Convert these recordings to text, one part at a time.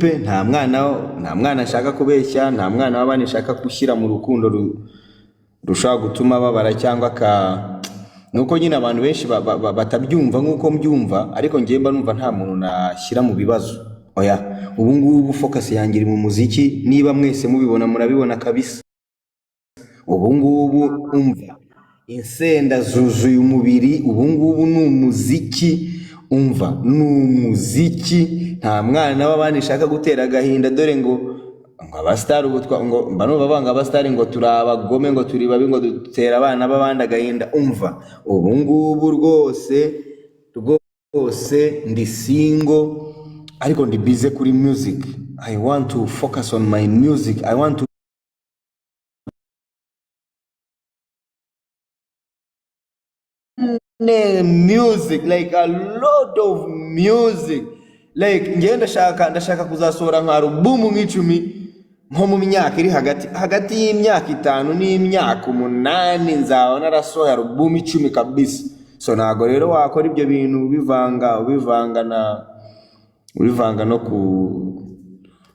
Pe, nta mwana nshaka kubeshya, nta mwana w'abandi nshaka gushyira mu rukundo rushobora gutuma babara cyangwa aka. Nuko nyine abantu benshi batabyumva nk'uko mbyumva, ariko njyewe mba numva nta muntu nashyira mu bibazo. Oya, ubu ngubu focus yanjye iri mu muziki. Niba mwese mubibona, murabibona kabisa. Ubu ngubu umva, insenda zuzuye umubiri. Ubu ngubu ni umuziki, umva, ni umuziki. Nta mwana w'abandi nshaka gutera agahinda. Dore ngo abasitari ubu ngo mba numva banga abasitari, ngo turi abagome, ngo turi babi, ngo dutera abana b'abandi agahinda. Umva, ubu ngubu rwose rwose ndi single, ariko ndi busy kuri music. I want to focus on my music. I want to music, like a lot of music. Like njyewe ndashaka kuzasohora nka alubumu nk'10 nko mu myaka iri hagati y'imyaka 5 n'imyaka 8, nzaba narasohoye alubumu 10 kabisa. So ntabwo rero wakora ibyo bintu ubivanga no ku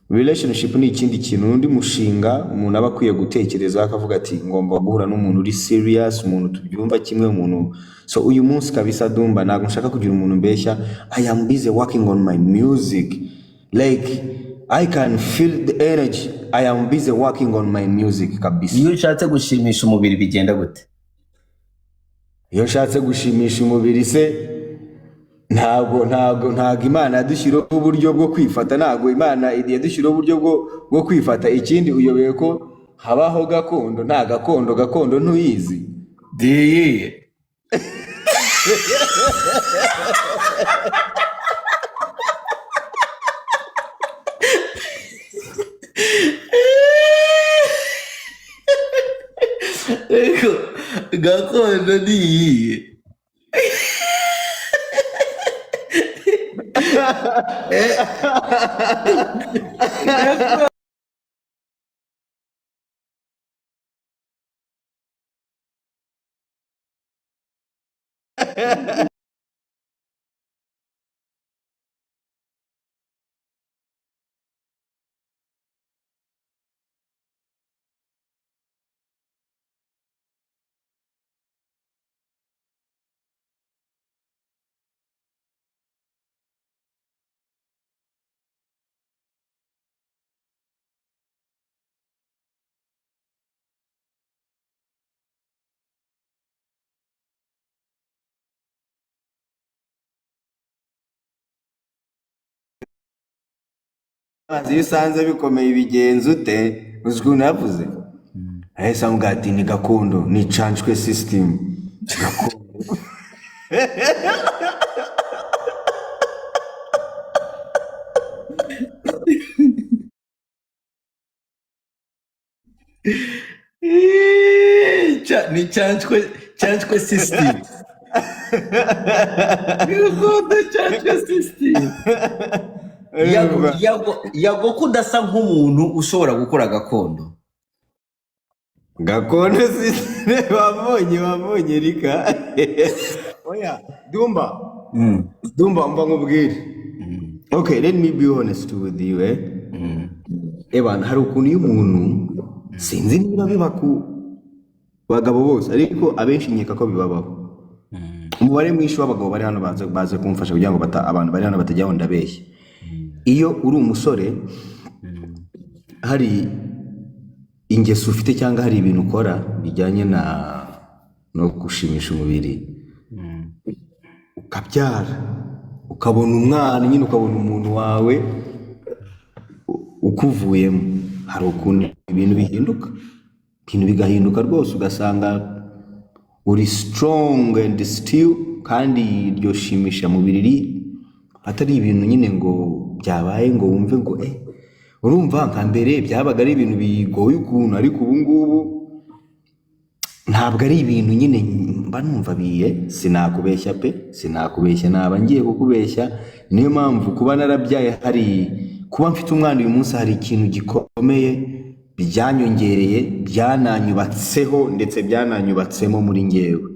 relationship. Ni ikindi kintu, undi mushinga umuntu aba akwiye gutekereza, akavuga ati: "Ngomba guhura n'umuntu uri serious, umuntu tubyumva kimwe, umuntu." So uyu munsi kabisa, Dumba, ntabwo nshaka kugira umuntu mbeshya. I am busy working on my music. Like, I can feel the energy. I am busy working on my music kabisa. Iyo ushatse gushimisha umubiri bigenda gute? Iyo nshatse gushimisha umubiri se, ntabwo Imana yadushyiriyeho uburyo bwo kwifata? Ntabwo Imana yadushyiriyeho uburyo bwo kwifata. Ikindi, uyobewe ko habaho gakondo? Nta gakondo, gakondo ntuyizi? Diye. Ego, gakondo ni iyihe? Iyo usanze bikomeye ibigenza ute? Uzi ukuntu yavuze? Ahise amubwira ati: "Ni gakondo, ni canshwe system, gakondo." Ni cyanshwe system, gakondo, cyanshwe system. Yago, Yago, Yago, ko udasa nk'umuntu ushobora gukora gakondo? Gakondo system, wabonye rika. Oya Dumba, Dumba, mva nkubwire. Okay, let me be honest with you, eh. Ebana, hari ukuntu iyo umuntu, sinzi niba biba ku bagabo bose, ariko abenshi nkeka ko bibabaho. Umubare mwinshi w'abagabo bari hano baze kumfasha kugira ngo abantu bari hano batajyaho ndabeshya. Iyo uri umusore, hari ingeso ufite cyangwa hari ibintu ukora bijyanye na no gushimisha umubiri, ukabyara, ukabona umwana nyine, ukabona umuntu wawe ukuvuyemo, hari ukuntu ibintu bihinduka, ibintu bigahinduka rwose, ugasanga uri strong and still, kandi iryo shimisha mubiri atari ibintu nyine ngo byabaye ngo wumve ngo urumva nka mbere byabaga ari ibintu bigoye ukuntu, ariko ubu ngubu ntabwo ari ibintu nyine mba numva biye. Sinakubeshya pe, sinakubeshya, naba ngiye kukubeshya. Niyo mpamvu kuba narabyaye, hari kuba mfite umwana uyu munsi, hari ikintu gikomeye byanyongereye, byananyubatseho, ndetse byananyubatsemo muri ngewe.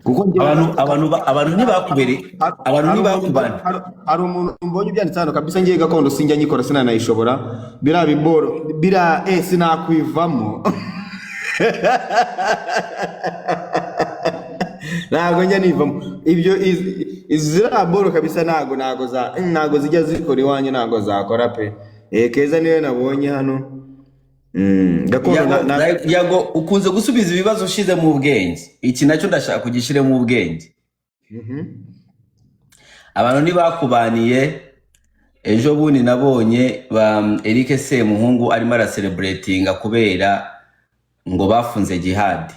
Kuko njyewe Abantu ntibakubere, abantu hari umuntu ntibakubana. Hari umuntu mbonye ubyanditse hano kabisa. Ngiye gakondo sinjya nyikora, sinanayishobora. Biriya biboro biriya, sinakwivamo, ntabwo njya nivamo ibyo. Ziriya boro kabisa ntabwo zijya zikora iwanjye, ntabwo zakora pe. Keza niwe nabonye hano. Gakondo Yago, Yago, ukunze gusubiza ibibazo ushize mu ubwenge. Iki nacyo ndashaka kugishyiremo ubwenge. Abantu ntibakubaniye. Ejo bundi nabonye ba Eric Semuhungu arimo aracelebratinga kubera ngo bafunze Jihad.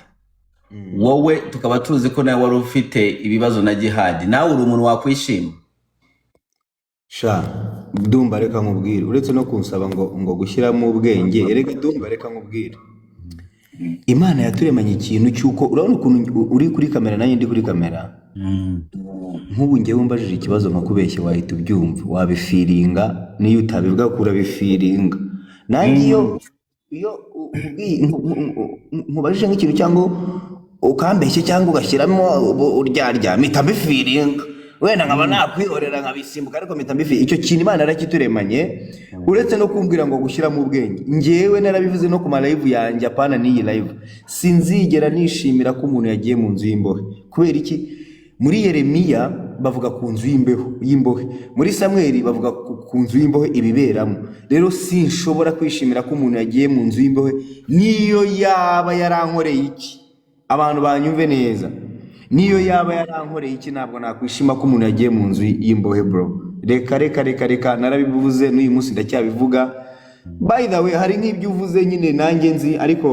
Wowe tukaba tuzi ko nawe wari ufite ibibazo na Jihad. Nawe uri umuntu wakwishima? Sha Dumba, reka nkubwire, uretse no kunsaba ngo gushyiramo ubwenge, erega Dumba, reka nkubwire, Imana yaturemanye ikintu cy'uko urabona ukuntu uri kuri kamera, nanjye ndi kuri kamera. Nk'ubu njyewe umbajije ikibazo nkakubeshya, wahita ubyumva, wabifeelinga. Niyo utabivuga ko urabifeelinga. Nanjye iyo nkubajije nk'ikintu cyangwa ukambeshya cyangwa ugashyiramo uryarya, mpita mbifeelinga. Wenda nkaba nakwihorera nkabisimbuka, ariko mpita mbifeelinga. Icyo kintu Imana yarakituremanye. Uretse no kumbwira ngo gushyiramo ubwenge, njyewe narabivuze no ku ma live yanjye, apana n'iyi live, sinzigera nishimira ko umuntu yagiye mu nzu y'imbohe. Kubera iki? Muri Yeremiya bavuga ku nzu y'imbohe, muri Samweli bavuga ku nzu y'imbohe ibiberamo. Rero sinshobora kwishimira ko umuntu yagiye mu nzu y'imbohe, niyo yaba yarankoreye iki. Abantu banyumve neza, niyo yaba yarankoreye iki, ntabwo nakwishima ko umuntu yagiye mu nzu y'imbohe, bro. Reka, reka, reka, reka. Narabivuze, n'uyu munsi ndacyabivuga. By the way, hari nk'ibyo uvuze nyine nanjye nzi, ariko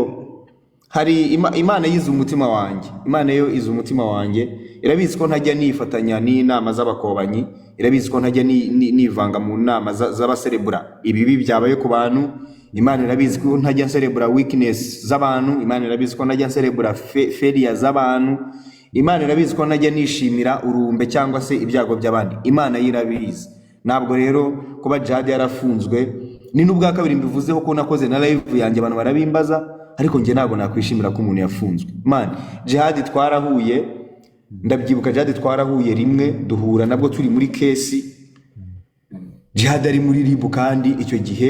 hari Imana yize umutima wanjye. Imana yo izi umutima wanjye, irabizi ko ntajya nifatanya n'inama z'abakobanyi, irabizi ko ntajya nivanga mu nama z'abaserebura ibibi byabaye ku bantu. Imana irabizi ko ntajya nserebura weakness z'abantu. Imana irabizi ko ntajya nserebura failure z'abantu. Imana irabizi ko ntajya nishimira urumbe cyangwa se ibyago by'abandi. Imana yo irabizi. Ntabwo rero kuba Jihad yarafunzwe, ni n'ubwa kabiri mbivuzeho ko nakoze na live yanjye, abantu barabimbaza, ariko njye ntabwo nakwishimira ko umuntu yafunzwe. Man, Jihad twarahuye, ndabyibuka. Jihad twarahuye rimwe, duhura nabwo turi muri case. Jihad ari muri RIB, kandi icyo gihe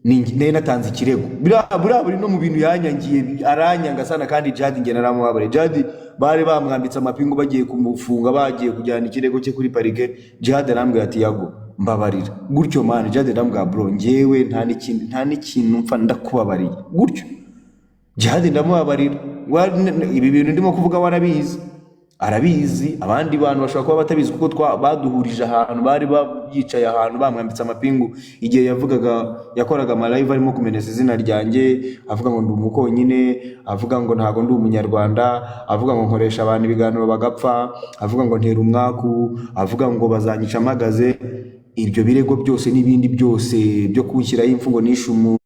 nari natanze ikirego. Buriya buri no mu bintu yanyangiye, aranyanga sana. Kandi Jihad njye naramubabariye. Jihad bari bamwambitse amapingu, bagiye kumufunga, bagiye kujyana ikirego cye kuri parike. Jihad arambwira ati: "Yago, mbabarira." Gutyo man, Jihad ndamubwira: "Bro, njyewe nta n'ikintu, nta n'ikintu mpfa, ndakubabariye." Gutyo Jihad ndamubabarira. Ibi bintu ndimo kuvuga warabizi, arabizi. Abandi bantu bashobora kuba batabizi, kuko baduhurije ahantu, bari yicaye ahantu bamwambitse amapingu, igihe yavugaga, yakoraga amalive arimo kumenesa izina ryanjye, avuga ngo ndi umukonyine, avuga ngo ntago ndi umunyarwanda, avuga ngo nkoresha abantu ibiganiro bagapfa, avuga ngo ntera umwaku, avuga ngo bazanyica mpagaze. Ibyo birego byose n'ibindi byose byo kunshyiraho imfungo, nishe umuntu.